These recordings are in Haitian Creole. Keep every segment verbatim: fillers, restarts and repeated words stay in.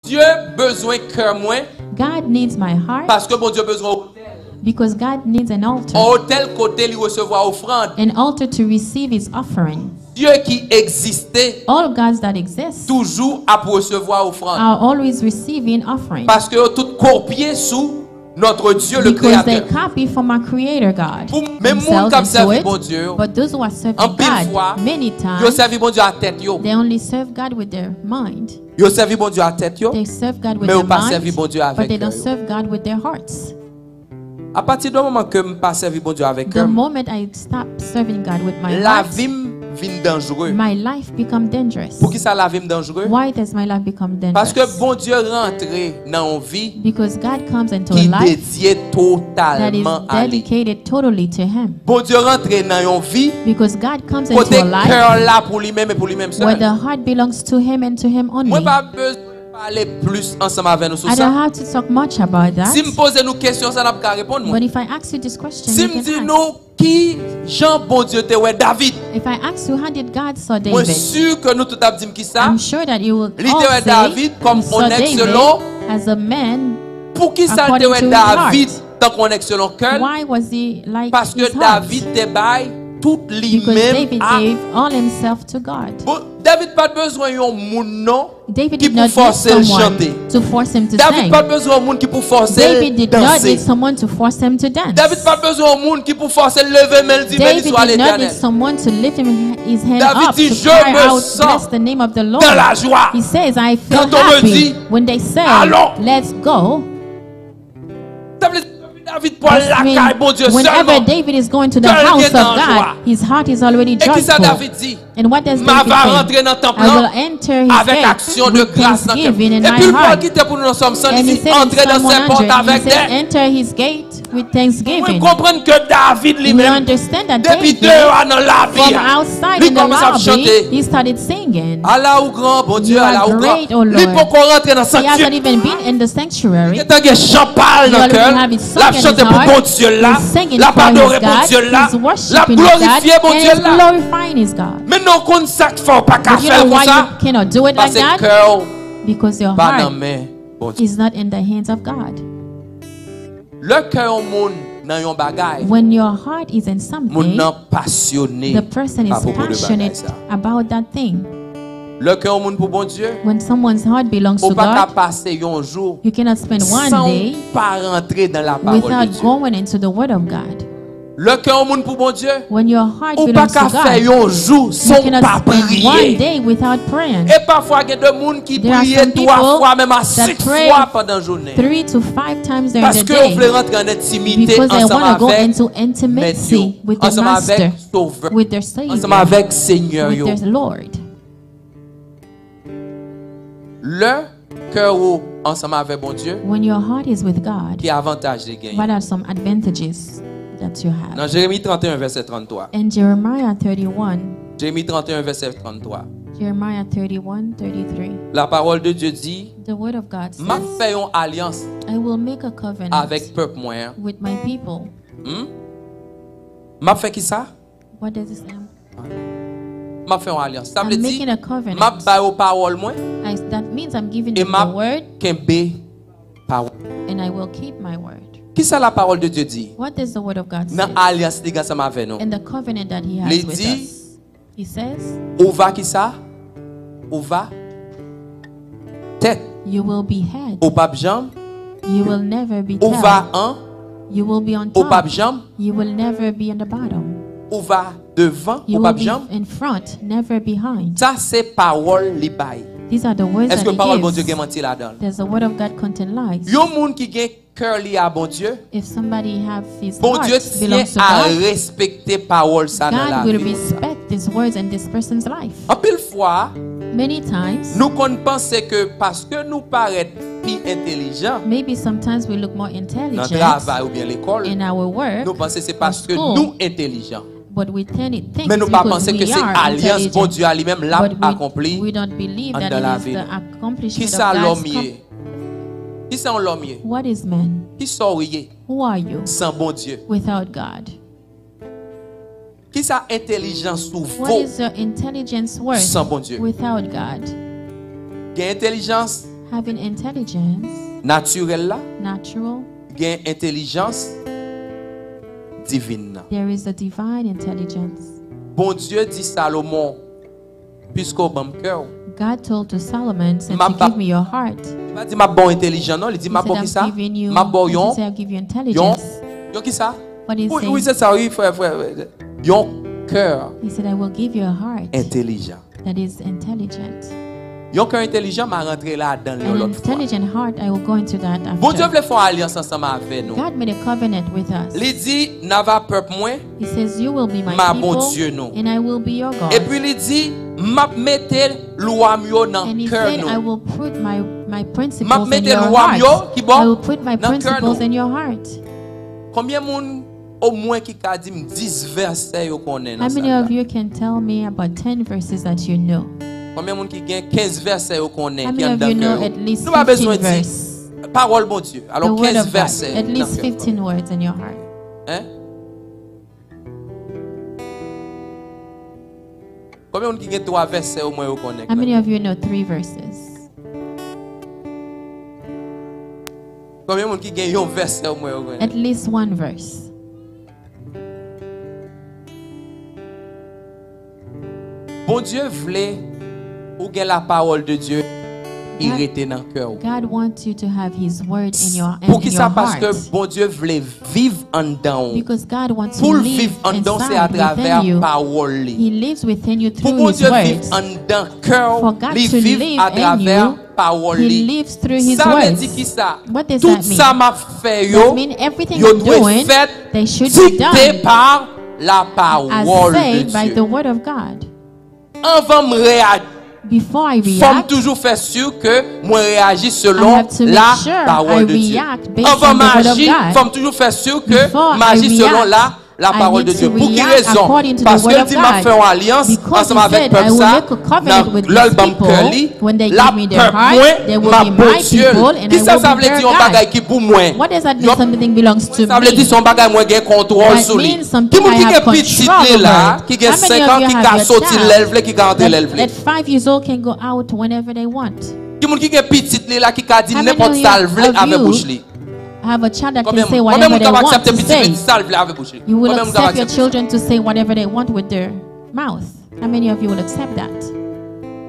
Bondye bezwen kè mwen. God needs my heart. Paske Bondye bezwen otèl. Because God needs an altar. Yon otèl kote li resevwa ofrann. An altar to receive his offering. Dye ki egziste. All gods that exist. Toujou ap resevwa ofrann. Are always receiving offering. Paske yo tout kopye sou notre Dieu, le Créateur. Because they copy from our Creator God. Pou menm moun k ap sèvi Bondye yo, but those who are serving God, many times, yo sèvi Bondye a tèt yo. They only serve God with their mind. Yo sèvi Bondye a tèt yo, men yo pa sèvi Bondye avèk kè yo. They serve God with their mind, but they don't serve God with their hearts. Apati de moman ke m pa sèvi Bondye avèk kè m, the moment I stop serving God with my heart, lavi m vin danjere. My life become dangerous. Poukisa lavi m danjere? Why does my life become dangerous? Paske Bondye rantre nan yon vi ki dedye totalman a li. Because God comes into a life that is dedicated totally to him. Bondye rantre nan yon vi kote kè la pou li menm e pou li menm sèl. Because God comes into a life where the heart belongs to him and to him only. Mwen pa bezwen pale plis ansanm avè nou sou sa. I don't have to talk much about that. Si m poze nou kesyon sa, n ap ka reponn mwen. But if I ask you this question, you can ask. Si m di nou ki jan Bondye te wè David, if I ask you, how did God saw David? Mwen si ke nou tout ap di m kisa. I'm sure that you will all say, he saw David as a man according to his heart. Li te wè David kòm yon nèg selon. Poukisa l te wè David tankou yon nèg selon kè l? Why was he like his heart? Paske David te bay tout li menm a. Because David gave all himself to God. Bon, David pa t bezwen yon moun non. David did not need someone to force him to sing. Ki pou fòse l chante. David pa t bezwen yon moun ki pou fòse l danse. David did not need someone to force him to dance. David pa t bezwen yon moun ki pou fòse l leve men l di, "Beni swa Letènèl." David did not need someone to lift him, his hand up to cry out, "Bless the name of the Lord." David di, "Je me sens dans la joie quand on me dit, 'Allons.'" He says, "I feel happy when they say, 'Let's go.'" Sa vle di, depi David pral lakay Bondye sèlman, kè l gentan an jwa. This means whenever David is going to the house of God, his heart is already joyful. E kisa David di? And what does David say? "M ava rantre nan tanp lan avèk aksyon de gras nan kè m." I will enter his gate with thanksgiving in my heart. Epi l pral kite pou nou nan Sòm san, li di, "Antre nan sèpòt avèk dè." And he says, Psalm one hundred, he says, "Enter his gate with thanksgiving." Mwen konprann ke David li menm, depi deyò a nan labi a, li kòmanse ap chante. We understand that David, from outside in the lobby, he started singing. Ala ou gran, Bondye, ala ou gran. You are great, O Lord. Li poko rantre nan sanktyè. He hasn't even been in the sanctuary. Li gentan gen chan pa l nan kè l. He already have his song in his heart. L ap chante pou Bondye l la. He's singing for his God. L ap adore Bondye l la. He's worshiping his God. L ap glorifye Bondye l la. And he's glorifying his God. Men nou konn sa k fè w pa ka fè l konsa? But you know why you cannot do it like that? Paske kè w pa nan men Bondye. Because your heart is not in the hands of God. Lè kè yon moun nan yon bagay, when your heart is in something, moun nan pasyone apwopo de bagay sa. The person is passionate about that thing. Lè kè yon moun pou Bondye, when someone's heart belongs to God, ou pa ka pase yon jou, you cannot spend one day, san w pa rantre nan lapawòl de Dye. Without going into the Word of God. Lè kè yon moun pou Bondye, when your heart belongs to God, ou pa ka fè yon jou san w pa priye. You cannot spend one day without praying. E pafwa gen de moun ki priye twa fwa, menm a senk fwa pandan jounen. There are some people that pray three to five times during the day. Paske yo vle rantre an entimite ansanm avèk Mèt yo, ansanm avèk Sovè, ansanm avèk Senyè yo. Because they wanna go into intimacy with their Master, with their Savior. Lè kè ou ansanm avèk Bondye, when your heart is with God, ki avantaj li genyen? What are some advantages that you have? Nan Jeremi trannteyen, vèsè tranntwa. In Jeremiah thirty-one, Jeremi trannteyen, vèsè tranntwa. Jeremiah thirty-one thirty-three. La parole de Dieu dit, the word of God says, "M ap fè yon alyans avèk pèp mwen an." I will make a covenant with my people. Hmm? M ap fè ki sa? What does this mean? M ap fè yon alyans. Sa vle di, I'm making a covenant. M ap ba yo pawòl mwen, I, that means I'm giving them the word, e m ap kenbe pawòl. And I will keep my word. Kisa la parole de Dieu dit? What does the word of God say? Nan alyans li gen ansanm avè nou. In the covenant that he has with us. Li di, he says, ou va kisa? Ou va tèt. You will be head. Ou p ap janm. You will never be tail. Ou va an. You will be on top. Ou p ap janm. You will never be in the bottom. Ou va devan. Ou p ap janm. You will be in front, never behind. Sa se pawòl li bay. These are the words that he gives. Èske pawòl Bondye gen manti ladan l? Does the word of God contain lies? Yon moun ki gen kè li a Bondye, if somebody have his heart belongs to God, Bondye tyen a respekte pawòl sa nan lavi moun nan. God will respect these words in this person's life. Anpil fwa, many times, nou konn panse ke paske nou parèt pi entèlijan, maybe sometimes we look more intelligent, nan travay oubyen lekòl, in our work, nou panse se paske nou entèlijan. But we tend to think it's because we are intelligent. Men nou pa panse ke se alyans Bondye a li menm l ap akonpli anndan lavi nou. But we, we don't believe that it is the accomplishment of God's com- Kisa lòm ye? Kisa yon lòm ye? What is man? Kisa w ye? Who are you? San Bondye. Without God. Kisa entèlijans ou vo san Bondye? What is your intelligence worth without God? Gen entèlijans, Having intelligence, natirèl la, natural, gen entèlijans divin nan. There is a divine intelligence. Bondye di Salomon, "Piske w ban m kè w, God told to Solomon, "Since you give me your heart," li pa di, "M ap ba w entèlijans," non, li di, "M ap ba w ki sa?" "M ap ba w yon, yon, yon ki sa?" Wi, wi, se sa, wi, frè, frè, frè. Yon kè entèlijan." Yon kè entèlijan, m a rantre ladan l yon lòt fwa. Bondye vle fè yon alyans ansanm avè nou. Li di, "N a va pèp mwen, m a Bondye nou. Epi li di, m ap mete lwa m yo nan kè nou. M ap mete lwa m yo, ki bò? Nan kè nou." Konbyen moun omwen ki ka di m dis vèsè yo konnen nan sal la? How many of you can tell me about ten verses that you know? Konbyen moun ki gen kenz vèsè yo konnen ki anndan kè yo? Nou pa bezwen di pawòl Bondye. Alò, kenz vèsè nan kè yo. At least fifteen words in your heart. Hein? Konbyen moun ki gen twa vèsè omwen yo konnen? How many of you know three verses? Konbyen moun ki gen yon vèsè omwen yo konnen? At least one verse. Bondye vle ou gen la parole de Dieu ki rete nan kè w. God wants you to have his word in your, in your heart. Poukisa? Paske Bondye vle viv anndan w. Pou l viv anndan w, se atravè pawòl li. Pou Bondye viv anndan kè w, li viv atravè pawòl li. Sa vle di ki sa? Tout sa m ap fè yo, yo dwe fèt dikte pa la parole de Dieu. Anvan m reyaji, fò m toujou fè si ke mwen reyaji selon la parole de Dieu. Anvan m aji, fò m toujou fè si ke m aji selon la, la parole de Dieu. Pou ki rezon? Paske l di m ap fè yon alyans ansanm avèk pèp sa, nan lè l ban m kè li, l ap pèp mwen, m ap Bondye l. Kisa sa vle di yon bagay ki pou mwen? Yon, sa vle di se yon bagay mwen gen kontwòl sou li. Ki moun ki gen pitit li la, ki gen senk an, ki ka soti lè l vle, ki ka antre lè l vle? At five years old can go out whenever they want. Ki moun ki gen pitit li la, ki ka di nenpòt sa l vle avèk bouch li? Have a child that can say whatever they want to say. Konbyen moun k ap aksepte pitit li di sa l vle avèk bouch li? You will accept your children to say whatever they want with their mouth. How many of you will accept that?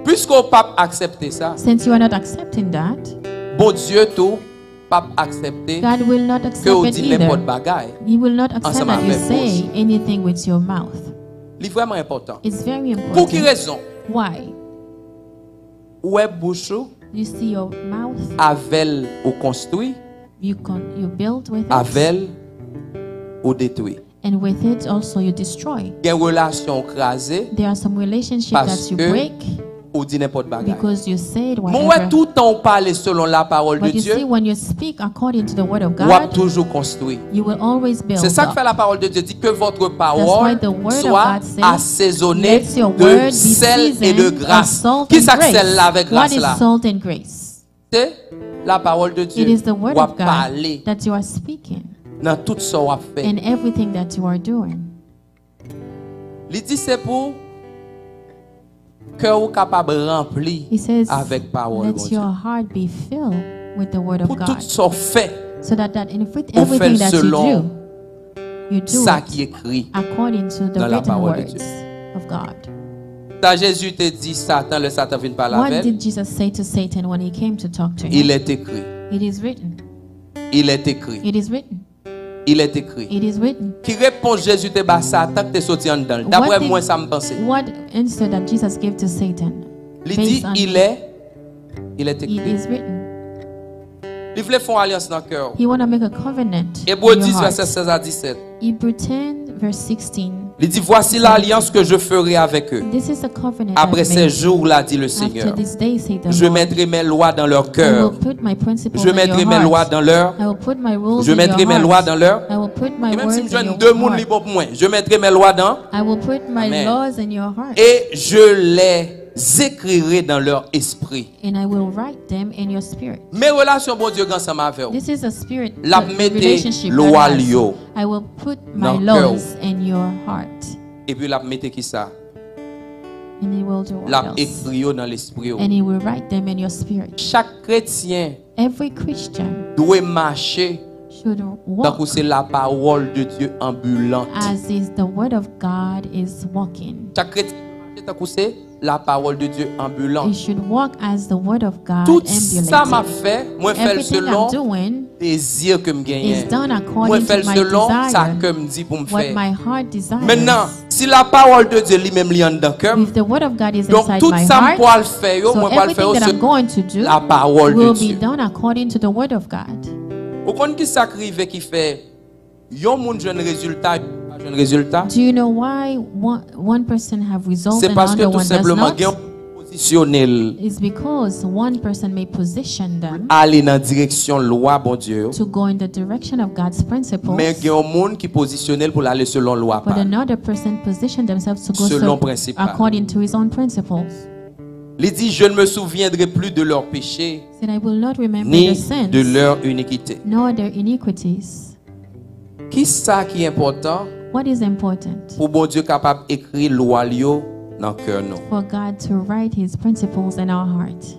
Piske w p ap aksepte sa, since you are not accepting that, Bondye tou p ap aksepte ke w di nenpòt bagay ansanm avèk bouch ou. God will not accept that you say anything with your mouth. Li vrèman enpòtan. It's very important. Pou ki rezon? Why? Ou wè bouch ou, avè l ou konstwi, avè l ou detwi. And with it also you destroy. Gen relasyon ou kraze paske ou di nenpòt bagay. Men w wè, toutan ou pale selon la parole de Dieu, w ap toujou konstwi. Se sa k fè la parole de Dieu dit que votre parole soit assaisonnée de sel et de grâce. Kisa k sèl la avèk gras la? Se la parole de Dieu. W ap pale nan tout sa w ap fè. Li di se pou kè w kapab ranpli avèk pawòl Bondye. Pou tout sa w fè, ou fè l selon sa ki ekri nan la parole de Dieu. Sa Jezi te di Satan lè Satan vin pale avè l? Il est écrit. Il est écrit. Il est écrit. Ki repons Jezi te ba Satan ki te soti anndan l? Dapre mwen, sa m panse. Li di, il est, il est écrit. Li vle fè yon alyans nan kè w. Ebre dis, vèsè sèz a disèt. Li di, voici l'alliance que je ferai avec eux. Après ces jours-là, dit le Seigneur, je mettrai mes lois dans leur cœur. Je mettrai mes lois dans leur, je mettrai mes lois dans leur, e menm si m jwenn de moun li bon pou mwen, je mettrai mes lois dans, amen, et je les écrirai dans leur esprit. Men relasyon Bondye gen ansanm avè w. L ap mete lwa l yo nan kè w. Epi l ap mete kisa? And he will do L ap wonders. Ekri yo nan lespri w. And he will write them in your spirit. Chak kretyen Every Christian dwe mache should tankou walk se lapawòl de Dye anbilant. As is the word of God is walking. Chak kretyen dwe mache tankou se lapawòl de Dye He anbilant. Should walk as the word of God Tout sa m ap ambulated. Fè, mwen fè l Everything I'm selon doing dezi ke m is genyen. done Mwen according fè to l my selon sa desire, ke m di pou m what fè. My heart desires. Mentnan, si lapawòl de Dye li menm li anndan kè m, If the word of God is donk inside tout my sa m heart, pral fè yo, so mwen pral fè yo everything that I'm selon going to do lapawòl de will be Dye. Done according to the word of God. Ou konn ki sa k rive ki fè yon moun jwenn rezilta, yon moun pa jwenn rezilta? Do you know why one, one person have result Se and paske another tou one does senpleman not? Gen yon pozisyonel. It's because one person may position them Ale nan direksyon lwa Bondye yo. To go in the direction of God's principles. Men gen yon moun ki pozisyonel pou l ale selon lwa But pa l. Another person position themselves to go Selon so, prensip pa l. According to his own principles. Li di, je ne me souviendrai plus de leurs péchés, Said, I will not remember ni their sins, de leur iniquité. Nor their iniquities. Ki sa ki enpòtan? What is important? Pou Bondye kapab ekri lwa l yo nan kè nou. For God to write his principles in our heart.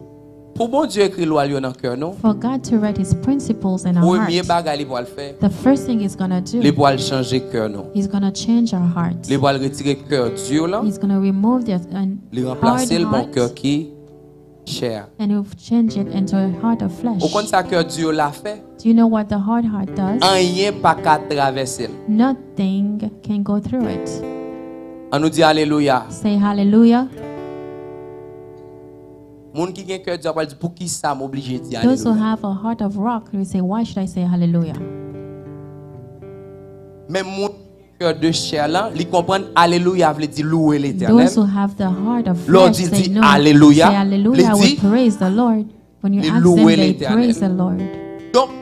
Pou Bondye ekri lwa l yo nan kè nou, For God to write his principles in our premye heart, bagay li pral fè, the first thing he's gonna do, li pral chanje kè nou. He's gonna change our heart. Li pral retire kè di yo lan, He's gonna remove the uh, li hard ranplase l pa yon kè heart ki chè. And he'll change it into a heart of flesh. Ou konn sa kè di yo la fè? Do you know what the hard heart does? Anyen pa ka travèse l. Nothing can go through it. An nou di alelouya. Say hallelujah. Moun ki gen kè di yo pral di, pou ki sa m oblije di Those who alelouya? Have a heart of rock will say, why should I say hallelujah? Men moun ki gen kè de chè lan, li konprann alelouya vle di louwe Letènèl. Those who have the heart of Lè w flesh di, say di no. Alelouya, Say hallelujah li di, will praise the Lord. When you li ask louwe them, they Letènèl. Praise the Lord. Donk,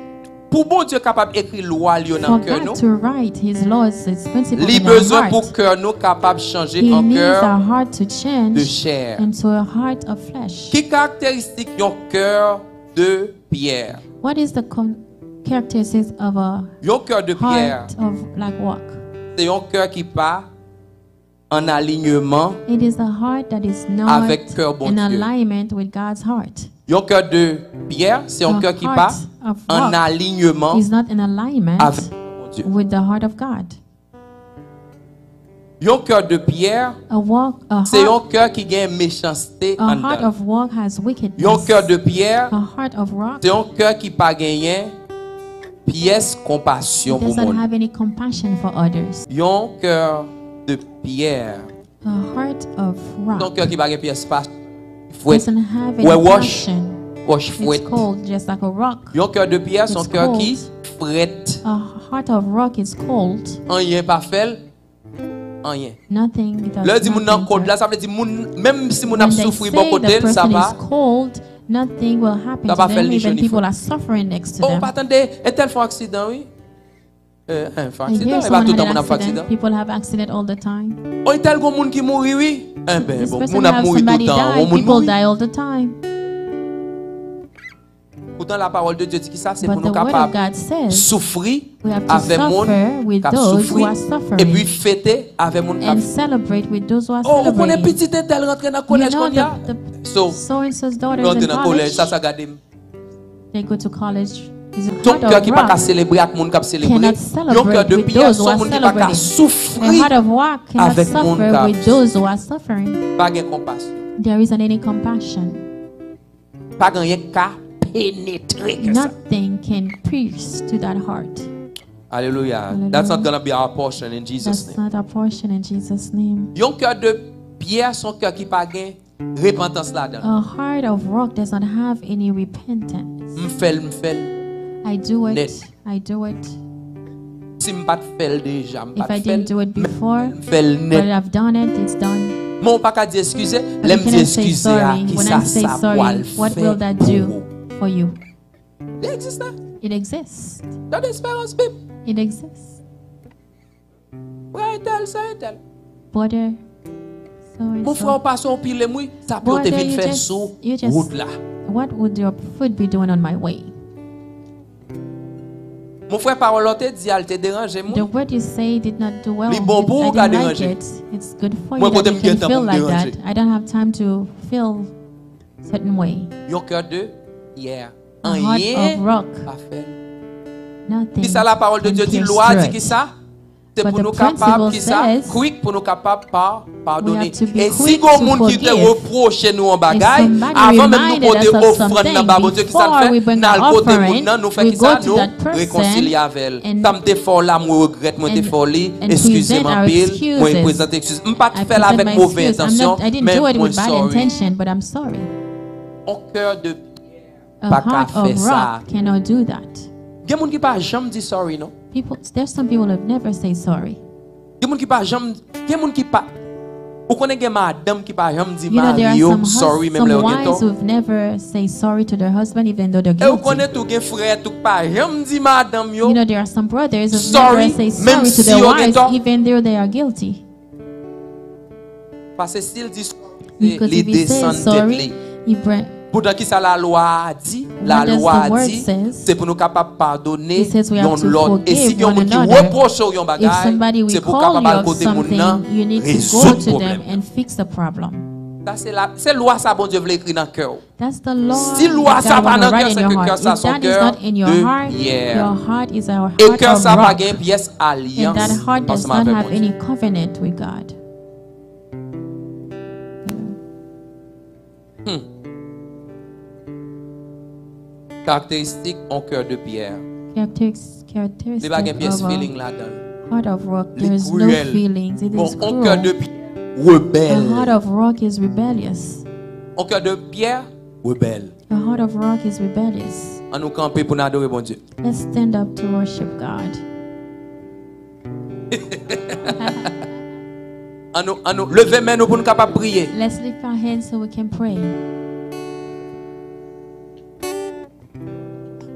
pou Bondye kapab ekri lwa l yo For nan kè God nou, to write his laws, his principles li in our bezwen pou heart, kè nou kapab chanje he an needs kè our heart to de change chè. Into a heart of flesh. Ki karakteristik yon kè de pyè? What is the con- characteristics of a Yon kè de pyè, heart of like rock? Se yon kè ki pa an alinyeman It is a heart that is not avèk kè in Bondye. Alignment with God's heart. Yon kè de pyè, se yon A kè ki pa heart of an rock alinyeman is not in alignment avèk kè Bondye. With the heart of God. Yon kè de pyè, A walk, a se yon heart, kè ki gen mechanste a heart anndan. Of rock has wickedness. Yon kè de pyè, A heart of rock se yon kè ki pa genyen pyès konpasyon pou doesn't moun. Have any compassion for others. Yon kè de pyè. A heart of rock. Se yon kè ki pa gen pyès pa fwèt. Doesn't have Wè any wòch, passion. Wòch It's fwèt. Cold, just like a rock. Yon kè de pyè, se yon It's kè ki Cold. Frèt. A heart of rock is cold. Anyen pa fè l, anyen. Nothing does Lè di moun nan nothing kòd to la, it. Sa vle di moun, menm si moun ap When they soufri bò say kote the l, sa person pa is cold, nothing will happen sa to pa fè them. l ni cho Even ni fre. People are suffering next to Oh, them. Pa tande, entèl fè yon aksidan, wi. Eh, eh, fè I aksidan, hear e pa someone tout had tan an moun ap fè accident. Aksidan. People have accident all the time. Oh, entèl gon moun ki mouri, wi. Eh ben, This bon, person moun ap have mouri Somebody tout tan, died. Yon moun People mouri. Die all the time. Poutan, lapawòl de Dye di ki sa, se But pou nou the word of kapab God says soufri we have to avèk moun suffer with k ap those who soufri, are suffering epi fete avèk moun k ap and celebrate with those who are Oh, ou konnen celebrating. Pitit entèl rantre nan You kolèj know kounye a? the, the So, so and so's yo daughters rantre in nan kolèj, college, sa sa gade m. They go to college. Is a Yon heart kè of ki pa ka rock selebre ak moun k ap selebre. Cannot Yon kè celebrate de with pyè, those se who yon are moun ki pa ka celebrating. A soufri heart of rock cannot avèk moun suffer k ap with those who are suffering. Pa gen konpasyon. There isn't any compassion. Pa gen anyen k ka penetre kè sa. Nothing can pierce to that heart. Alelouya. Alelouya. That's not gonna be our portion in Jesus' That's name. Not our portion in Jesus' name. Yon kè de pyè, se yon kè ki pa gen repantans ladan. A heart of rock does not have any repentance. M fè l, m fè l. I do it. Net. I do it. Si m pa t fè l deja, m pa If I t fè l. Didn't do it before, M fè l but net. I've done it, it's done. Men ou pa ka di eskize. But Lè you m di cannot say eskize a, sorry. Ki When sa I say sa sorry, pral what fè will that pou do ou? For you? Li egziste. It exists. Gade esperans Bib. It exists. Frè entèl, sè entèl. Brother, so and Mon frè, ou so. Pase yon pile m, wi. Sa pou yo te Brother, vin you fè just, sou you just, wout la. What would your foot be doing on my way? Mon frè, pawòl la te di a, l te deranje The mwen. Word you say did not do well. Li bon pou ou I ka didn't like deranje. It. It's good for you Mwen, that kote you m gen can tan feel pou m like that. deranje. I don't have time to feel certain way. Yon kè de pyè. A heart Anyen of rock. Pa fè. Nothing. Kisa la pawòl de Can Dye di? pierce Lwa di through it. Kisa? Se But pou the nou kapab principle kisa? Says, Kwik pou nou kapab pa, We padone. Have to be E si quick gon to moun ki te forgive. Repwoche nou an If bagay, somebody avan menm nou reminded pote us of ofrann nan something, ba Bondye, kisa n Before fè? We bring N al our kote moun offering, nan, nou fè We kisa? Go to Nou that person rekonsilye avè l. And, Sa m te fè w la, mwen regrèt mwen te and, fè w li. And Eskize present m our anpil, excuses. Mwen prezante eskiz. M pa t I fè l present avèk my move excuse. I'm entansyon, not, I didn't men do it mwen with bad sorry. Intention, but I'm sorry. On kè de A pa ka heart fè of sa. Rock cannot do that. Gen moun ki pa janm di sorry, non. People, there's some people who have never say sorry. Gen moun ki pa janm, gen moun ki pa, ou konnen gen madanm ki pa janm di You know, there are mari yo some, hus- sorry, menm some lè yo gen wives tò. Who've never say sorry to their husband, even though they're E ou guilty. Konnen tou gen frè tou ki pa janm di madanm yo You know, there are some brothers who've sorry, never say menm sorry to si their yo gen wives, tò. Even though they are guilty. Paske si l di sorry, Because li if he says desann tèt sorry, li. He bring. Poutan kisa lalwa a di? What does Lalwa the word di, says? Se pou nou kapab padone He says we have yon to lòt. E si forgive gen yon one moun ki another. Repwoche w yon If bagay, somebody we Se pou w call kapab you al of kote moun nan, something, you need to go rezoud to them pwoblèm. And fix the problem. Sa se la, se lwa sa Bondye vle ekri nan kè w. That's the law. Si lwa sa pa nan kè w, se ke kè sa se yon kè de pyè. Your heart is a heart E kè sa pa of rock. Gen pyès alyans And that heart does ansanm not avèk have Bondye. Any covenant with God. Hmm. Karakteristik on kè de pyè. Characteristics, characteristic Li pa gen pyès of a feeling ladan l. Heart of rock. Li There's no kriyèl. Feelings. It Bon, is on kè de cruel. Pyè rebèl. A heart of rock is rebellious. On kè de pyè rebèl. A heart of rock is rebellious. An nou kanpe pou n adore Bondye. Let's stand up to worship God. An nou, an nou leve men nou pou n kapab priye. Let's lift our hands so we can pray.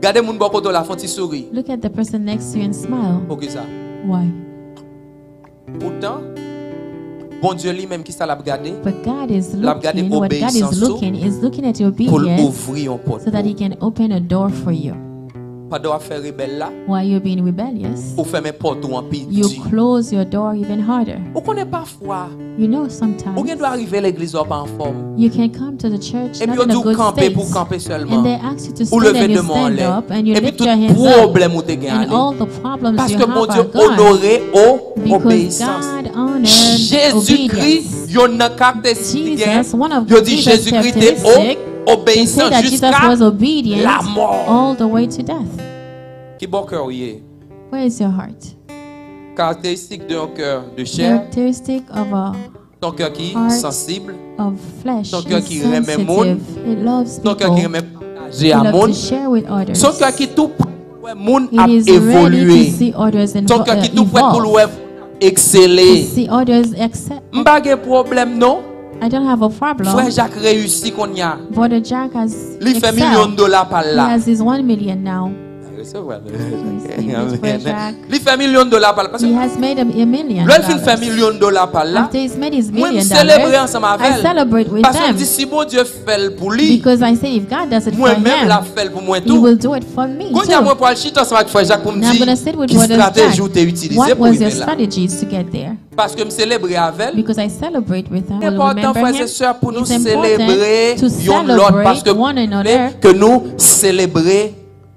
Gade moun bò kote w la, fè yon ti souri. Look at the person next to you and smile. Poukisa? Why? Poutan, Bondye li menm, kisa l ap gade? But God is L ap gade looking, what God is obeyisans ou looking is looking at your pou l obedience ouvri yon pòt so that pou He ou. Can open a door for you. Pandan w ap fè rebèl la, While you're being rebellious, ou fèmen pòt ou an pi you di. Close your door even harder. Ou konnen pafwa, You know ou sometimes gen dwa rive legliz la w pa anfòm. You can come to the church Epi not yo in di a w good kanpe state pou w kanpe and sèlman. they ask you to Ou stand leve and de you men w stand anlè. Up and you Epi lift tout your hands up pwoblèm ou te gen and ale. All the problems Paske you have Bondye are gone onore o Because obeyisans. God honored Jezikri, obedience. Youn nan karakteristik li gen, Jesus, one of yo di Jesus' Jezikri te characteristic, they say obeyisan that Jesus jiska was obedient lamò. All the way to death. Ki bò kè w ye? Where is your heart? Karakteristik de yon kè de chè, Characteristic of a se yon kè ki heart sansib, of flesh se yon kè is ki renmen moun, sensitive. It loves se yon kè ki people. renmen pataje It a loves moun, to share with others. se yon kè ki tou prè pou wè moun It ap is ready to evolye, see others and se yon kè ki tou prè pou l evolve. Wè eksele. To see others accept. M pa gen pwoblèm non. I don't have a problem. Frè Jak reyisi kounye a. Brother Jack has Li fè excelled. Milyon dola pa l He la. Has his one million now. Praise Frère Jack. Li fè milyon dola pa l la. Paske He has made a, a million lè l fin fè dollars. Milyon dola pa l la, After he's made his mwen m million selebre dollars, ansanm avè I l. Celebrate with Paske m them. Di si Bondye fè l pou li, Because I say if God does it for mwen menm l ap him, fè l pou mwen He tou. Will do it for me Kounye a too. Mwen pral chita ansanm ak Frè Jak pou m Now I'm di gonna sit with ki Brother estrateji Jack. Ou te itilize What pou was your rive la. Strategies to get there? Paske m selebre avè l. Because I celebrate with him. Enpòtan, frè e sè, pou nou It's important selebre to yon lòt, celebrate paske one vle another. Ke nou selebre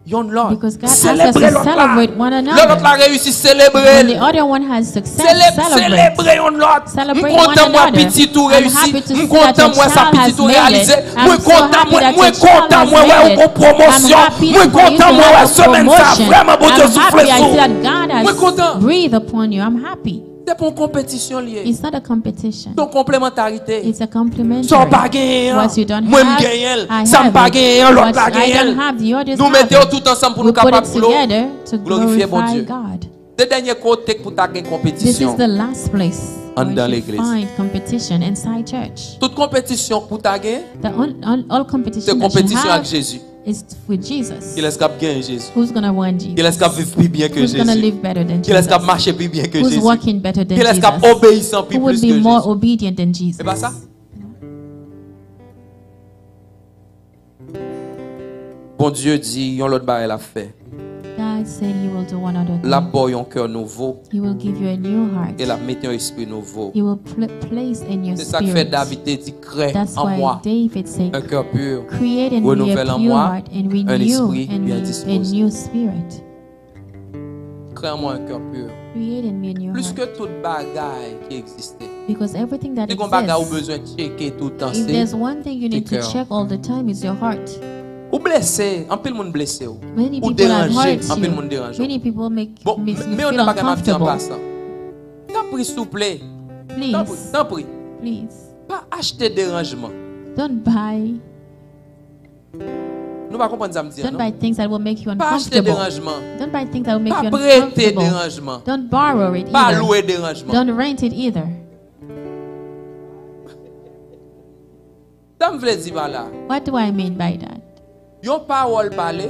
yon lòt. Because God asks us Selebre to lòt la. Celebrate one Lè another. Lòt la reyisi, selebre When l. The other one has success, Sele- celebrate. Selebre yon lòt. M Celebrate one kontan mwen another. Pitit ou I'm reyisi. Happy to M see that kontan your mwen sa child has pitit ou made it. Reyalize. I'm Mwen so kontan happy mwen. That Mwen your child kontan has mwen wè made ou it. gon pwomosyon. I'm happy Mwen for you kontan to mwen wè have a semèn sa promotion. Vrèman Bondye I'm soufle happy I sou see ou. That God has Mwen kontan. Breathed upon you. I'm happy. Se pa yon konpetisyon li ye. It's not a competition. Se yon konplemantarite. It's a complementary. Sa w pa genyen an, What you don't mwen m have, genyen l. I Sa m have pa it. Genyen an, lòt What la I genyen don't l. Have, the others Nou have mete yo it. Tout ansanm pou We nou put it kapab glo- together to glorifye glorify Bondye. God. Se dènye kote k pou ta gen This konpetisyon is the last place anndan where you legliz. Find competition inside church. Tout konpetisyon k pou ta gen, The all, all, all se competition that you konpetisyon ak have Jezi. Is with Jesus. Kilès k ap genyen Jezi? Who's gonna win Jesus? Kilès k ap viv pi byen ke Who's gonna Jezi? Live better than Kilès k ap Jesus? Mache pi byen ke Who's Jezi? Walking better than Kilès k ap Jesus? Obeyisan pi Who would plis be ke more Jezi? Obedient than Jesus? Se pa sa? Bondye di yon lòt bagay l ap fè. God said he will do one other thing. L ap ba w yon kè nouvo. He will give you a new heart. E l ap mete yon espri nouvo. He will pl- place in your spirit. Se sa k fè David te di, "Crée en moi un cœur pur, renouvelle en moi un esprit bien disposé." That's why David said, "Create in me a pure heart and renew a new spirit." Crée en moi un cœur pur. Create in me a new heart. Plis ke tout bagay ki egziste. Because everything that exists, si gon bagay ou bezwen tcheke toutan, se kè w. If there's one thing you need to check all the time, is your heart. Ou blese, anpil moun blese w. Ou deranje, anpil moun deranje w. Many people make, makes you feel uncomfortable. Bon, men yon bagay m ap di an pasan. Tanpri, souple. Please. Tanpri, tanpri. Please. Pa achte deranjman. Don't buy. Nou pa konprann sa m di a, non? Don't buy things that will make you uncomfortable. Pa achte deranjman. Don't buy things that will make you uncomfortable. Pa prete deranjman. Don't borrow it either. Pa lwe deranjman. Don't rent it either. Sa m vle di pa la. What do I mean by that? Yon pawòl pale.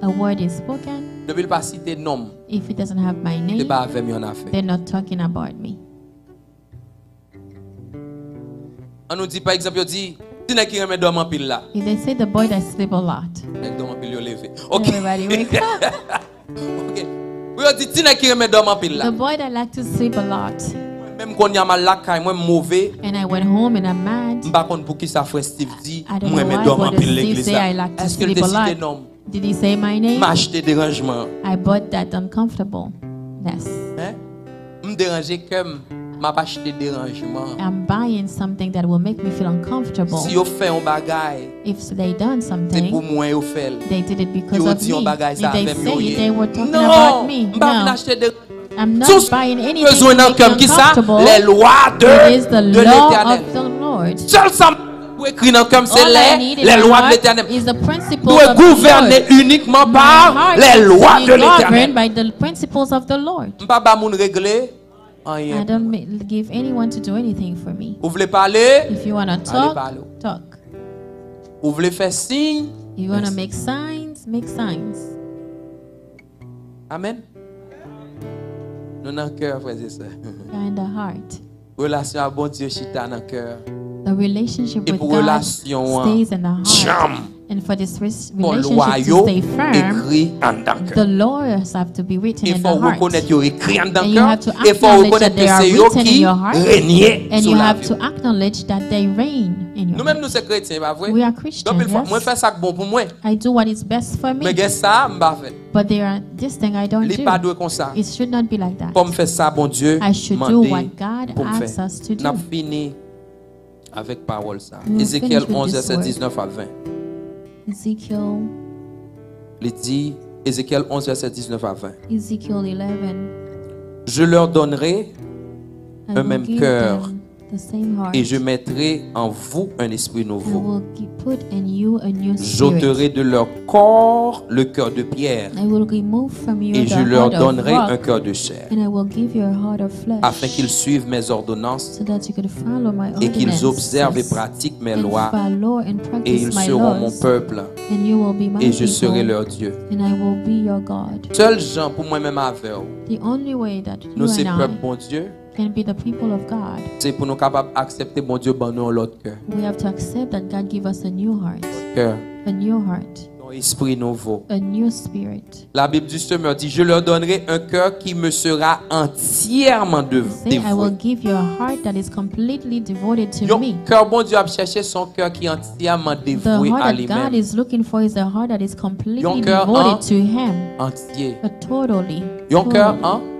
A word is spoken. Depi l pa site non m. If it doesn't have my name, se pa avè m y annafè. They're not talking about me. An nou di, pa egzanp, yo di, "Ti nèg ki renmen dòmi anpil la." If they say, "The boy that sleep a lot." Nèg dòmi anpil, yo leve. Ok. Everybody wake up. Ok. Pou yo di, "Ti nèg ki renmen dòmi anpil la." The boy that like to sleep a lot. Mwen menm kounye a m al lakay mwen, m move. And I went home and I'm mad. M pa konn poukisa frè Steve di, "M renmen dòmi anpil legliz la." I don't know why, but the Steve say I like to sleep a lot. Èske l te site non m? Did he say my name? M achte deranjman. I bought that uncomfortableness. Hein? M deranje kè m, m ap achte deranjman. I'm buying something that will make me feel uncomfortable. Si yo fè yon bagay, if they done something, se pou mwen yo fè l. They did it because of me. Yo di yon bagay, sa avè m yo ye. If they say it, they were talking about me. Non, m pa vin achte deranjman. I'm not buying anything to make you uncomfortable. Tout sa m bezwen nan kè m, ki sa? Les lois de, de l'Éternel. It is the law of the Lord. Sèl sa m pou ekri nan kè m, se lè, les lois de l'Éternel. All I need in my heart is the principles of the Lord. Dwe gouvène uniquement par les lois de l'Éternel. My heart is to be governed by the principles of the Lord. M pa ba moun regle anyen pou mwen. I don't ma- give anyone to do anything for me. Ou vle pale? If you wanna talk, talk. Ou vle fè siy? You wanna make signs, make signs. Amen. Nou nan kè, frè e sè. We are in the heart. Relasyon ak Bondye chita nan kè. The relationship with God stays in the heart. E pou relasyon an djanm, fò lwa yo ekri anndan kè. And for this res- relationship to stay firm, the laws have to be written in the heart. E fò w rekonèt yo ekri anndan kè. And you have to acknowledge that they are written in your heart. E fò w rekonèt ke se yo ki renye sou lavi w. And you have to acknowledge that they reign in your heart. Nou menm, nou se kretyen, pa vre? We are Christian, yes. Donk, anpil fwa, mwen fè sa k bon pou mwen. I do what is best for me. Men gen sa, m pa fè. But there are this thing I don't do. Li pa dwe konsa. It should not be like that. Fò m fè sa Bondye mande pou m fè. I should do what God asks us to do. N ap fini avèk pawòl sa. We will finish with this word. Ezekyèl onz, vèsè diznèf a ven. Ezekiel. Li di, Ezekyèl onz, vèsè diznèf a ven. Ezekiel eleven. Je leur donnerai un même cœur. I will give them the same heart. Et je mettrai en vous un esprit nouveau. I will gi- put in you a new spirit. J'ôterai de leur corps le cœur de pierre. I will remove from you the heart of rock. Et je leur donnerai un cœur de chair. And I will give you a heart of flesh. Afin qu'ils suivent mes ordonnances. So that you could follow my ordinances. Et qu'ils observent et pratiquent mes lois. And follow and practice my laws. Et ils seront mon peuple. And you will be my people. Et je serai leur Dieu. And I will be your God. Sèl jan pou mwen menm avè w, the only way that you and I nou se pèp Bondye, can be the people of God, se pou nou kapab aksepte Bondye ban nou yon lòt kè. We have to accept that God give us a new heart. Kè. A new heart. Yon espri nouvo. A new spirit. La Bible du Semeur dit, je leur donnerai un cœur qui me sera entièrement de- dévoué. Say, I will give you a heart that is completely devoted to me. Yon kè Bondye ap chèche, se yon kè ki antyèman devwe a li menm. The heart that God is looking for is a heart that is completely devoted to him. Yon kè an- antye. A totally. Yon kè an-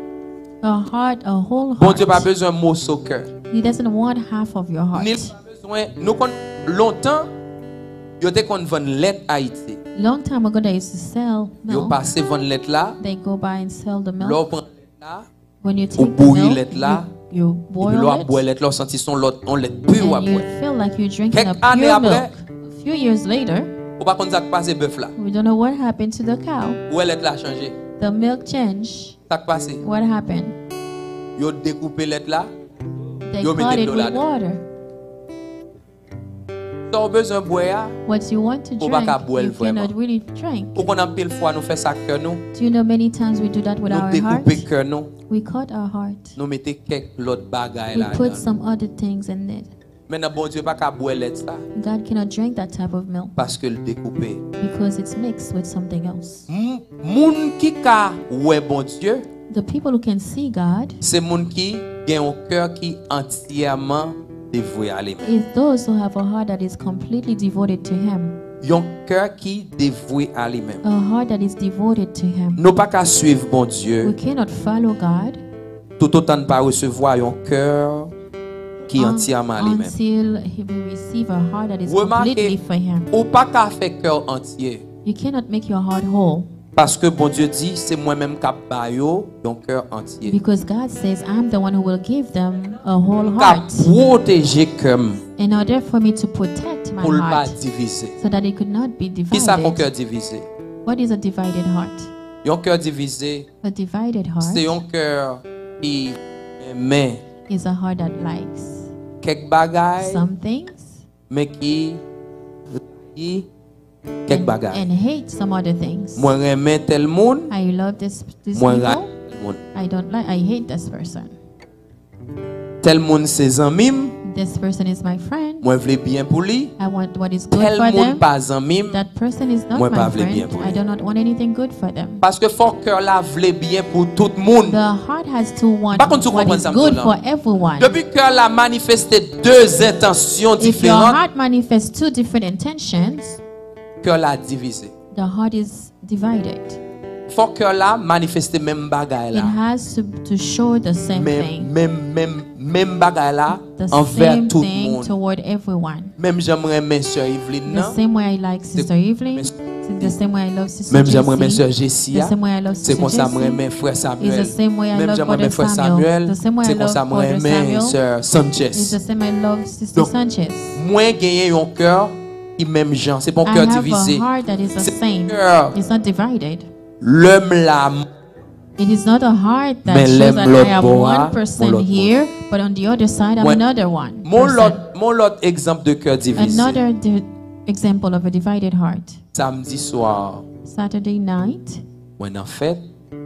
A heart, a whole heart. Bondye pa bezwen moso kè. He doesn't want half of your heart. Ni l pa bezwen, nou konn lontan, yo te konn vann lèt Ayiti. Long time ago, they used to sell milk. Yo pase vann lèt la. They go by and sell the milk. Lè w pran lèt la, ou bouyi lèt la, epi lè w ap bwè lèt la, w santi se yon lòt, yon lèt pi w ap bwè. When you take the milk, you, you boil it, and you feel like you're drinking a pure milk. Kèk ane apre, a few years later, ou pa konn sa k pase bèf la. We don't know what happened to the cow. Ou wè lèt la chanje. The milk changed. Sa k pase? What happened? Yo dekoupe lèt la, yo mete dlo ladan. They clot it with water. Sa w bezwen bwè a, ou pa ka bwè l vrèman. What you want to drink, you cannot really drink. Ou konn anpil fwa nou fè sa ak kè nou. Do you know many times we do that with our heart? Nou dekoupe kè nou. We cut our heart. Nou mete kèk lòt bagay ladan. We put some other things in it. Mennan, Bondye pa ka bwè lèt sa. God cannot drink that type of milk paske l dekoupe. Because it's mixed with something else. M- Moun ki ka wè Bondye, The people who can see God se moun ki gen yon kè ki antyèman devwe a li menm. Is those who have a heart that is completely devoted to Him. Yon kè ki devwe a li menm. A heart that is devoted to Him. Nou pa ka swiv Bondye We cannot follow God toutotan n pa resevwa yon kè ki antyèman a li menm. Until he will receive a heart that is Remarke, completely for Him. Ou pa ka fè kè w antye. You cannot make your heart whole. Paske Bondye di, se mwen menm k ap ba yo yon kè antye. Because God says, I'm the one who will give them a whole K ap heart. Pwoteje kè m In order for me to protect my pou l pa heart divize. So that it could not be Ki sa k yon kè divided. Divize? What is a divided heart? Yon kè divize, A divided heart se yon kè ki renmen is a heart that likes kèk bagay, some things men ki rayi kèk and, bagay. And hate some other things. Mwen renmen tèl moun, I love this, this mwen people. Rayi tèl moun. I don't like, I hate this person. Tèl moun se zanmi m, This person is my friend. Mwen vle byen pou li. I want what is good Tèl for moun them. Pa zanmi m, That person is not Mwen pa my vle byen friend. Pou I li. Do not want anything good for them. Paske fòk kè la vle byen pou tout moun. The heart has to want Pa konn si w what konprann is sa m good di w for la. Everyone. Depi kè la manifeste de entansyon If your diferan, heart manifests two different intentions, kè la divize. The heart is divided. Fòk kè la manifeste menm bagay It la. Has to, to show the same Menm, thing. Menm, menm, menm bagay la The anvè same tout thing moun. Toward everyone. Menm jan m renmen sè Evelyn The nan. Same way I like Sister Evelyn. The same way I love Sister Menm jan m renmen sè Jessie. Jessie The a. Same way I love Se Sister konsa m Jessie. Renmen frè Is Samuel. The same way I Menm love jan m renmen Brother frè Samuel. Samuel, The same way I se konsa love m Brother renmen Samuel. Sè Sanchez. Is the same I love Sister Donk, Sanchez. Mwen genyen yon kè ki menm jan. Se pa yon I kè have divize. A heart that is the Se same. Kè It's not divided. Lè m la m- It is not a heart that Men lè shows m that lòt I am bò a, one m person lòt here, moun. But on the other side, I'm Mwen- another one. Mon Person. Lòt, mon lòt egzanp de kè divize. Another di- example of a divided heart. Samdi swa, Saturday night, mwen nan fèt,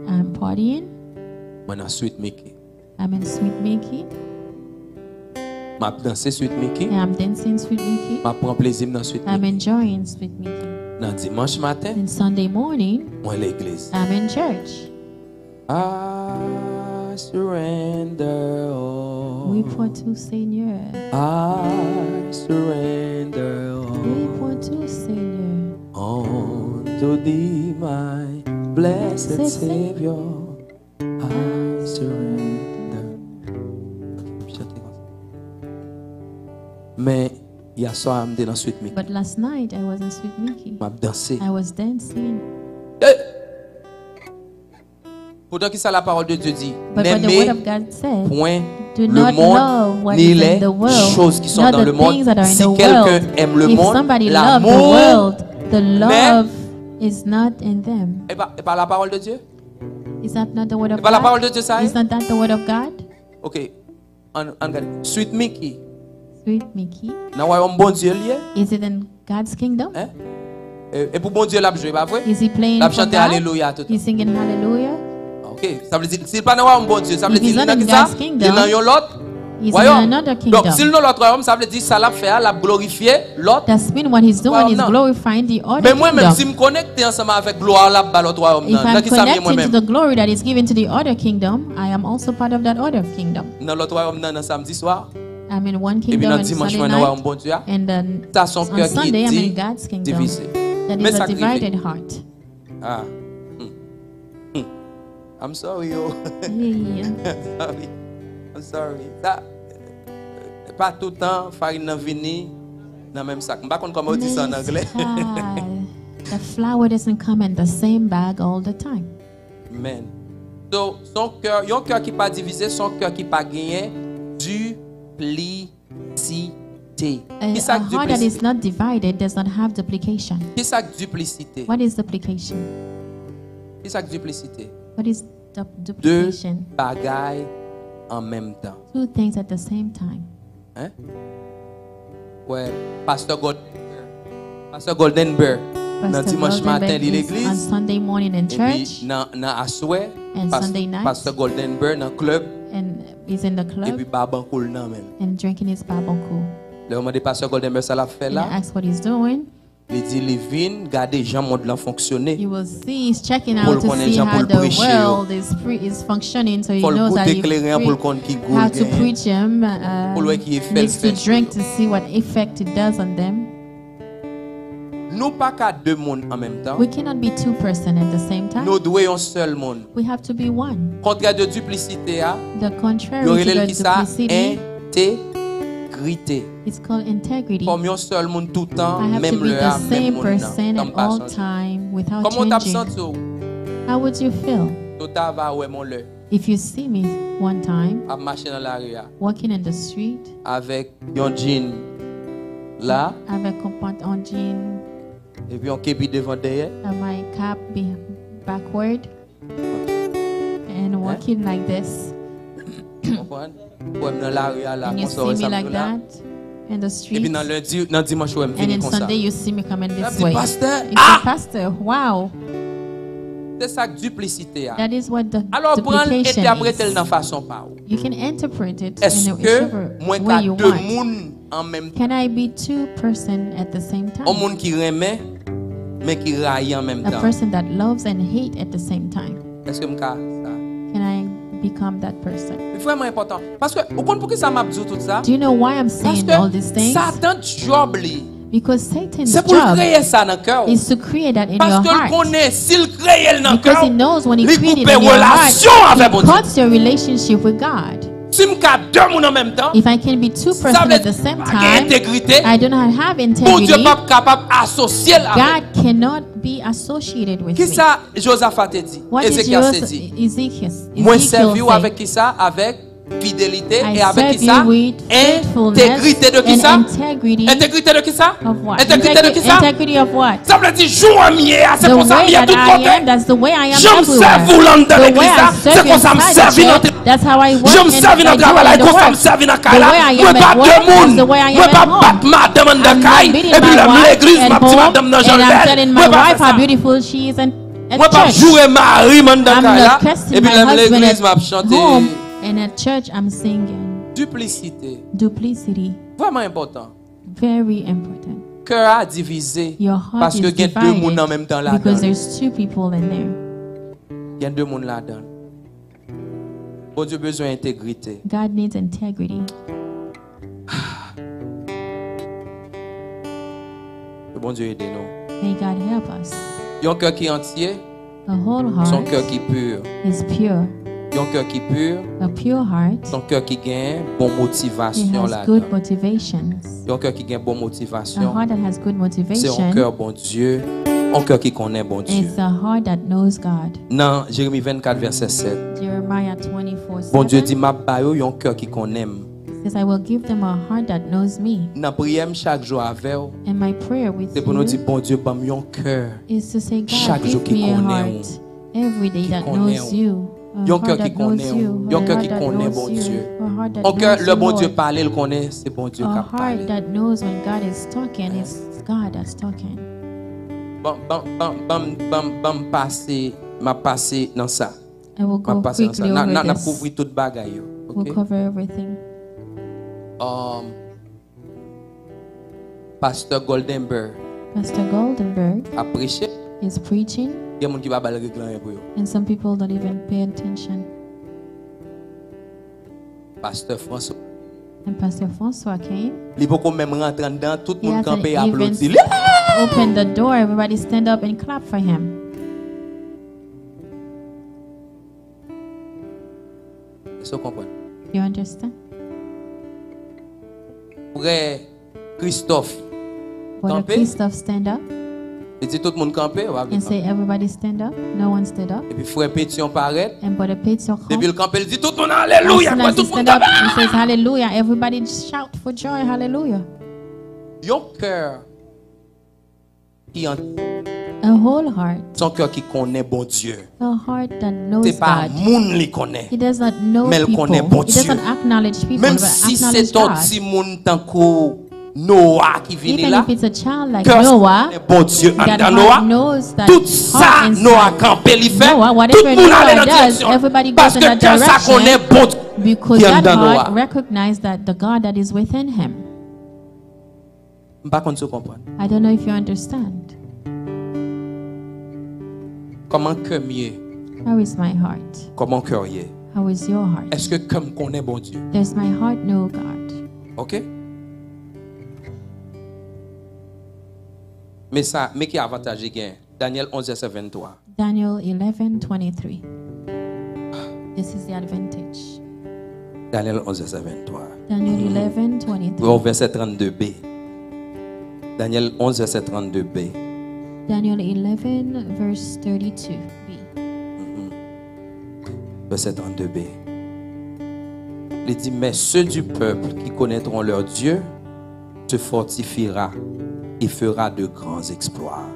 I'm partying. Mwen nan Sweet Mickey. I'm in Sweet Mickey. M ap danse Sweet Mickey. And I'm dancing Sweet Mickey. M ap pran plezi m nan Sweet I'm Mickey. Enjoying Sweet Mickey. Nan dimanch maten, And Sunday morning, mwen legliz. I'm in church. I surrender all. Oui, pour tout, Seigneur. I surrender all. Oui, pour tout, Seigneur. Unto thee, my blessed Blessed Savior, I surrender. M chante konsa. Men, yè swa, m te nan Sweet Mickey. But last night, I was in Sweet Mickey. M ap danse. I was dancing. Hey! Pourtant, ki sa la parole de Dieu dit? But what the N'aimez word of God said, point do le not monde, love what ni is les in the world, choses qui sont nor dans the le monde. Things that are in Si the quelqu'un world. Aime le If monde, Somebody loves the l'amour world, the n'est love is not in them. E pa, e pa la parole de Dieu? Is that not the word of E pa la parole God? De Dieu, sa, eh? Is not that the word of God? Ok. Ann, ann gade. Sweet Mickey. Sweet Mickey. Nan wayòm Bondye l ye? Is it in God's kingdom? Eh? E, e pou Bondye l ap jwe, pa vre? Is he playing L ap for chante God? Alelouya tout He's singing hallelujah? Ok. Sa vle di, si l pa nan wayòm Bondye, sa vle If di he's li not nan in ki sa? God's kingdom, Li nan yon lòt He's in wayòm. Another Donk, si kingdom. L nan lòt wayòm, sa vle di sa l ap fè a, l ap glorifye lòt. That's mean what he's doing Wayòm is nan. Glorifying the other Men mwen menm, kingdom. Si m konekte ansanm avèk glwa l ap ba lòt wayòm If nan, nan I'm ki sa m ye mwen connected to menm? The glory that is given to the other kingdom, I am also part of that other kingdom. Nan lòt wayòm nan, nan samdi swa, I'm in one epi kingdom nan on dimanch Sunday mwen nan wayòm night, Bondye a, and then sa se yon on kè ki Sunday I'm di- in God's kingdom. Divize. That Men is sa a k rive. Divided heart. Ah. Hmm. Hmm. I'm sorry, yo. Yeah. Sorry. I'm sorry. Sa, pa toutan farin nan vini nan menm sak. M pa konn kòman yo di sa an anglè. Mezcal. The flour doesn't come in the same bag all the time. Amen. So, se yon kè, yon kè ki pa divize, se yon kè ki pa genyen diplisite. A, Ki sa a k heart that is diplisite? Not divided does not have duplication. Ki sa k diplisite? What is duplication? Ki sa k diplisite? What is du- De duplication? Bagay an menm tan. Two things at the same time. Hein? Wè, Pastè Goldenberg. Pastè Goldenberg, nan Pastor dimanch maten, Goldenberg li is legliz. On Sunday morning in Epi church nan, nan aswè, and pas- Sunday night, Pastè Goldenberg nan klèb. And he's in the club. Epi babankou l nan men l. And drinking his babankou. Lè yo mande pastè Goldenberg sa l ap fè la, and ask what he's doing, li di li vin gade jan mond lan fonksyone, you will see he's checking out to see how the world is, is functioning, so he knows how to preach him, uh, mix to drink to see what effect it does on them. Nou pa ka de moun an menm tan. We cannot be two person at the same time. Nou dwe yon sèl moun. We have to be one. Kontrè de diplisite a, yo rele l kisa? Entegrite. It's called integrity. Kòm yon sèl moun toutan, menm lè a, menm moun nan, san m pa chanje. Kòman w t ap santi w? How would you feel? Si w ta va wè m yon lè. If you see me one time, ap mache nan lari a, walking in the street, avèk yon jean la, avec un pant-, un jean, epi yon kepi devan dèyè, uh, my cap be backward, and walking like this. Konprann? Ou wè m nan lari a la, and you see me like that in the street. Epi nan lendi, nan dimanch, ou wè m vini konsa. And then Sunday, you see me coming this way. Pastè, you say, "Pastor, wow." Se sa k diplisite a. That is what the duplication is. Alò, pran l, entèprete l nan fason pa w. You can interpret it in whichever way you want. Èske mwen ka de moun an menm tan? Can I be two person at the same time? Yon moun ki renmen, men ki rayi an menm tan. A person that loves and hate at the same time. Èske m ka sa? Can I become that person? Li vrèman enpòtan. Paske, ou konn poukisa m ap di w tout sa? Do you know why I'm saying all these things? Paske Satan djòb li, because Satan's job is to create that in your heart. Se pou l kreye sa nan kè w. Paske l konnen si l kreye l nan kè w, li koupe relasyon avèk Bondye. Because he knows when he created in your heart, he cuts your relationship with God. Si m ka de moun an menm tan, if I can be two person at the same time, sa vle di pa gen entegrite, I do not have integrity, Bondye p ap kapab asosye l avè m. God cannot be associated with me. Kisa Jozafa te di? What did Ezekias te di? Ezekiel say? Mwen sèvi w avèk kisa? Avèk fidelite e avèk kisa? I serve you with faithfulness and integrity. Entegrite de kisa? Entegrite de kisa? Of what? Entegrite de kisa? Integrity of what? Sa vle di, jan m ye a, se konsa m ye tout kote. The way that I am, that's the way I am everywhere. Jan m sèvi w anndan legliz la, se konsa m sèvi nan travay la, e konsa m sèvi nan kay la. The way I am at work, that's the way I am at home. Mwen pa de moun. Mwen pa bat madanm anndan kay, epi lè m legliz, m ap di madanm nan jan l bèl. Mwen pa fè sa. Mwen pa joure mari m anndan kay la, epi lè m legliz, m ap chante. And at church, I'm singing. Diplisite. Duplicity. Vrèman enpòtan. Very important. Kè a divize. Your heart is divided. Paske gen de moun an menm tan ladan l. Because there's two people in there. Gen de moun ladan l. Bondye bezwen entegrite. God needs integrity. Ke Bondye ede nou. May God help us. Yon kè ki antye, se yon kè ki pi. A whole heart is pure. Yon kè ki pi, a pure heart, se yon kè ki gen bon motivasyon ladan l. It has good motivations. Yon kè ki gen bon motivasyon. A heart that has good motivation, se yon kè Bondye, yon kè ki konnen Bondye. Is a heart that knows God. Nan Jeremi vennkat, vèsè sèt, Jeremiah twenty-four seven, Bondye di, "M ap ba yo yon kè ki konnen m." Says, "I will give them a heart that knows me." Nan priyè m chak jou avè w, and my prayer with you, se pou nou di, "Bondye, ban m yon kè is to say, God, chak jou give ki me a konnen w, heart every day ki that konnen knows w." You, a heart that knows you, a heart that knows you, a heart that knows you, Lord. Yon kè ki konnen w. Yon kè ki konnen Bondye. Yon kè, lè Bondye pale, l konnen se Bondye k ap pale. A heart that knows when God is talking, it's God that's talking. Ban, ban, ban, ban, ban, ban m pase, m ap pase nan sa. I will go quickly over this. M ap pase nan sa. N a, n a, n ap kouvri tout bagay yo, ok? We'll cover everything. Um, Pastè Goldenberg, Pastor Goldenberg, ap preche. Is preaching. Gen moun ki pa ba l regle anyen pou yo. And some people don't even pay attention. Pastè François. And Pastor François came. Li poko menm rantre anndan, tout moun kanpe aplodi li. He hasn't even opened the door. Everybody stand up and clap for him. Èske w konprann? You understand? Frè Christophe kanpe. Brother Christophe stand up. Li di tout moun kanpe, w ap vin kanpe. And say, "Everybody stand up." No one stood up. Epi frè Petion parèt. And Brother Petion come. Depi l kanpe, l di tout moun, "Alelouya!" As soon as he stand up, he says, "Hallelujah." Everybody shout for joy, "Hallelujah." Yon kè ki an. A whole heart. Se yon kè ki konnen Bondye. A heart that knows God. Se pa moun li konnen. He does not know people. Men l konnen Bondye. He doesn't acknowledge people, but acknowledge God. Menm si se yon timoun tankou Noah ki vini la, even if it's a child like Noah, kè sa konnen Bondye anndan Noah. Tout sa Noah kanpe li fè, tout moun ale nan direksyon l. Paske kè sa konnen Bondye ki anndan Noah. Because that heart recognized that the God that is within him. M pa konn si w konprann. I don't know if you understand. Kòman kè m ye? How is my heart? Kòman kè w ye? How is your heart? Èske kè m konnen Bondye? Does my heart know God? Ok? Men sa, men ki avantaj li gen? Danyèl onz vèsè venntwa. Daniel eleven twenty-three. This is the advantage. Danyèl onz vèsè venntwa. Daniel eleven twenty-three. Ou wè vèsè trannde B. Danyèl onz vèsè trannde B. Daniel eleven verse thirty-two B. Vèsè trannde B. Li di, mais ceux du peuple qui connaîtront leur Dieu se fortifiera et fera de grands exploits.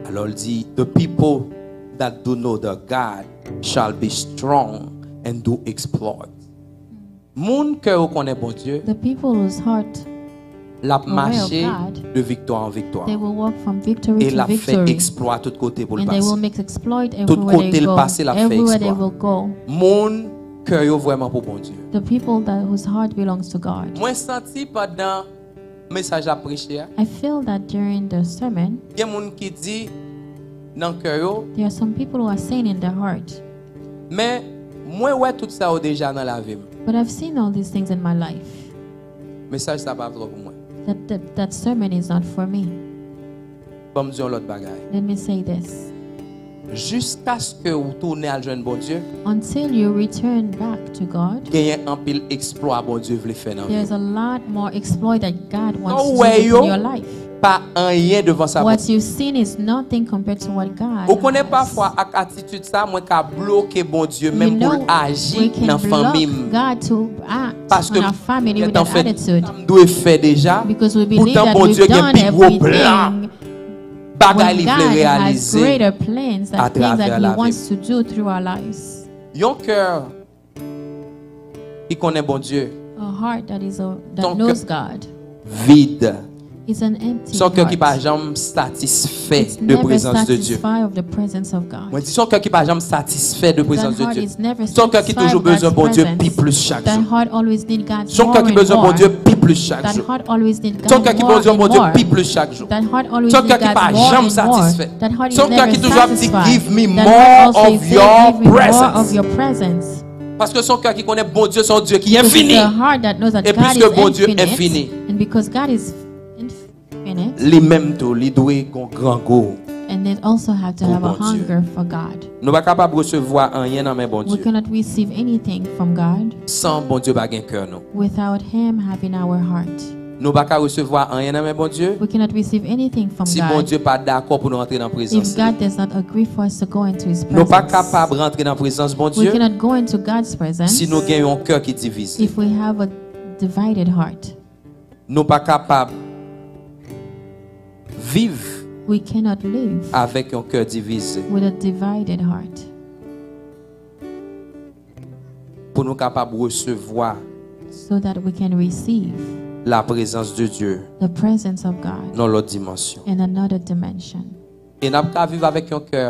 Alò l di, the people that do know their God shall be strong and do exploits. Moun kè yo konnen Bondye, The people whose heart l ap aware of mache God, de viktwa an viktwa. They will walk from victory E to l ap fè victory. Eksplwa tout kote pou l And they pase. Will make exploit Tout everywhere kote they l go. Pase, l ap fè Everywhere they eksplwa. Will go. Moun kè yo vrèman pou Bondye. The people that whose heart belongs to God. Mwen santi pandan mesaj la preche a. I feel that during the sermon, gen moun ki di nan kè yo, there are some people who are saying in their heart, men mwen wè tout sa yo deja nan lavi m. But I've seen all these things in my life. Mesaj sa pa twò pou mwen. That, that, that sermon is not for me. Ban m di yon lòt bagay. Let me say this. Jiskaske ou tounen al jwenn Bondye, Until you return back to God, genyen anpil eksplwa Bondye vle fè nan vi there's a lot more exploit that God Sa wants w to wè do yo in your life. Pa anyen devan sa Bondye. What you've seen is nothing compared to what God Ou konnen has. Pafwa ak atitid sa mwen ka bloke Bondye You menm pou know, l aji we can nan fanmi block m. God to act Paske on our family with gentan that fè attitude. Sa m dwe fè deja. Because we believe Poutan that Bondye we've gen done pi gwo plan. Everything. Bagay When li vle God has reyalize greater plans, that things atravè that He lavi m. Wants to do through our lives. Yon kè ki konnen Bondye. A heart that is a, that Ton kè- knows God Vid. Is an empty Se yon kè ki pa heart. Janm satisfè It's de never prezans de Dye. Satisfied of the presence of God. Mwen di se yon kè ki pa janm satisfè de That prezans de heart Dye. Is never Se yon kè ki satisfied toujou of God's bezwen Bondye presence. Pi plis chak That jou. Heart always need God's Se yon kè more ki and bezwen more. Bondye pi plis chak That jou. Heart always need Se yon kè God ki more bezwen and Bondye more. Pi plis chak jou. That heart always Se yon need kè ki pa God's more janm and more. Satisfè. That heart Se yon is kè never ki toujou ap di satisfied. Give me That more heart of always say, your "Give me more presence. Of your presence. Paske se yon kè ki konnen Bondye se yon Dye ki This is enfini. A heart that knows that E God piske is Bondye infinite, enfini, and because God is infinite, li menm tou, li dwe gon gran gou. And then also have to Pou have a Bondye. Hunger for God. Nou pa kapab resevwa anyen nan men We Bondye cannot receive anything from God san Bondye pa gen kè nou. Without Him having our heart. Nou pa ka resevwa anyen nan men Bondye We cannot receive anything from si God Bondye pa dakò pou nou antre nan If prezans li. God does not agree for us to go into His Nou pa presence. Kapab rantre nan prezans We Bondye Cannot go into God's presence si nou gen yon kè ki divize. If we have a divided heart. Nou pa kapab viv We cannot live avèk yon kè divize. With a divided heart. Pou nou kapab resevwa So that we can receive la prezans de Dye the presence of God nan lòt dimansyon. In another dimension. E n ap ka viv avèk yon kè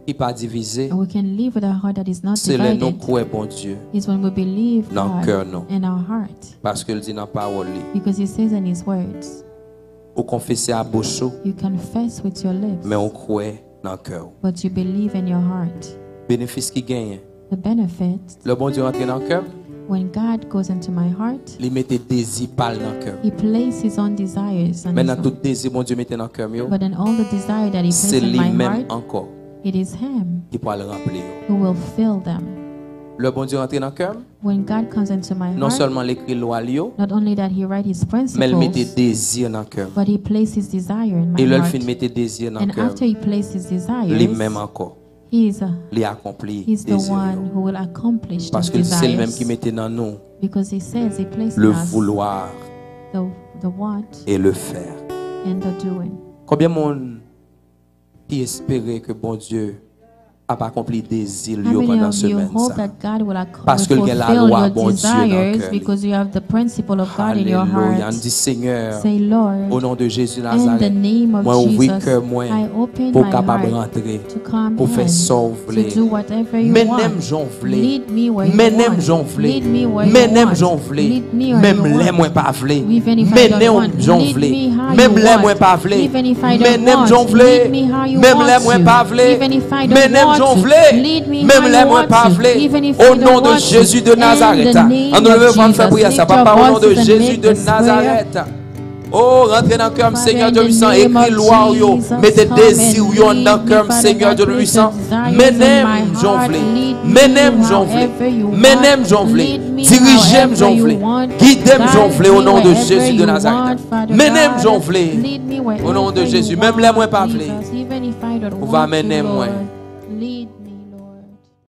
ki pa divize. And we can live with a heart that is not Se lè nou divided. Kwè Bondye Is when we believe nan God kè nou. In our heart. Paske l di nan pawòl li, Because He says in His words, ou konfese a bouch ou, You confess with your lips, men ou kwè nan kè w. But you believe in your heart. Benefis ki genyen. The benefit, Lè Bondye rantre nan kè m, when God goes into my heart, li mete dezi pa l nan kè m. He places His own desires on Men His nan tout heart. Dezi Bondye mete nan kè m yo, But in all the desire that He se places in li my menm heart, ankò It is Him ki pral ranpli yo. Who will fill them. Lè Bondye rantre nan kè m, When God comes into my non heart, sèlman l ekri lwa l yo, not only that He writes His men l mete principles, dezi nan kè m. But He places His desire in my E lè l heart. Fin mete dezi nan And kè m, after He places His desires, li menm ankò, He is a, li akonpli He's the dezi one yo. Who will accomplish those Paske l se l menm desires. Ki mete nan nou Because He says He placed le in us vouloir the, the want et le faire. And the doing. Konbyen moun ki espere ke Bondye ap akonpli dezi l yo pandan semèn sa. Paske l gen lalwa Bondye nan kè li. Alelouya. N di, Senyè, o non de Jezi Nazarèt, mwen ouvri kè mwen pou w kapab rantre, pou w fè sa w vle. Mennen m jan w vle. Mennen m jan w vle. Mennen m jan w vle. Menm lè mwen pa vle. Mennen m jan w vle. Menm lè mwen pa vle. Mennen m jan w vle. Menm lè mwen pa vle. Mennen m jan w vle. Menm lè mwen pa vle. O non de Jezi de Nazarèt. Ann nou leve pou n fè priyè sa. Papa, o non de Jezi de Nazarèt. O, rantre nan kè m, Senyè Dye Pwisan. Ekri lwa w yo. Mete dezi w yo anndan kè m, Senyè Dye Pwisan. Mennen m jan w vle. Mennen m jan w vle. Mennen m jan w vle. Dirije m jan w vle. Gide m jan w vle, o non de Jezi de Nazarèt. Mennen m jan w vle. O non de Jezi. Menm lè mwen pa vle, ou va mennen mwen.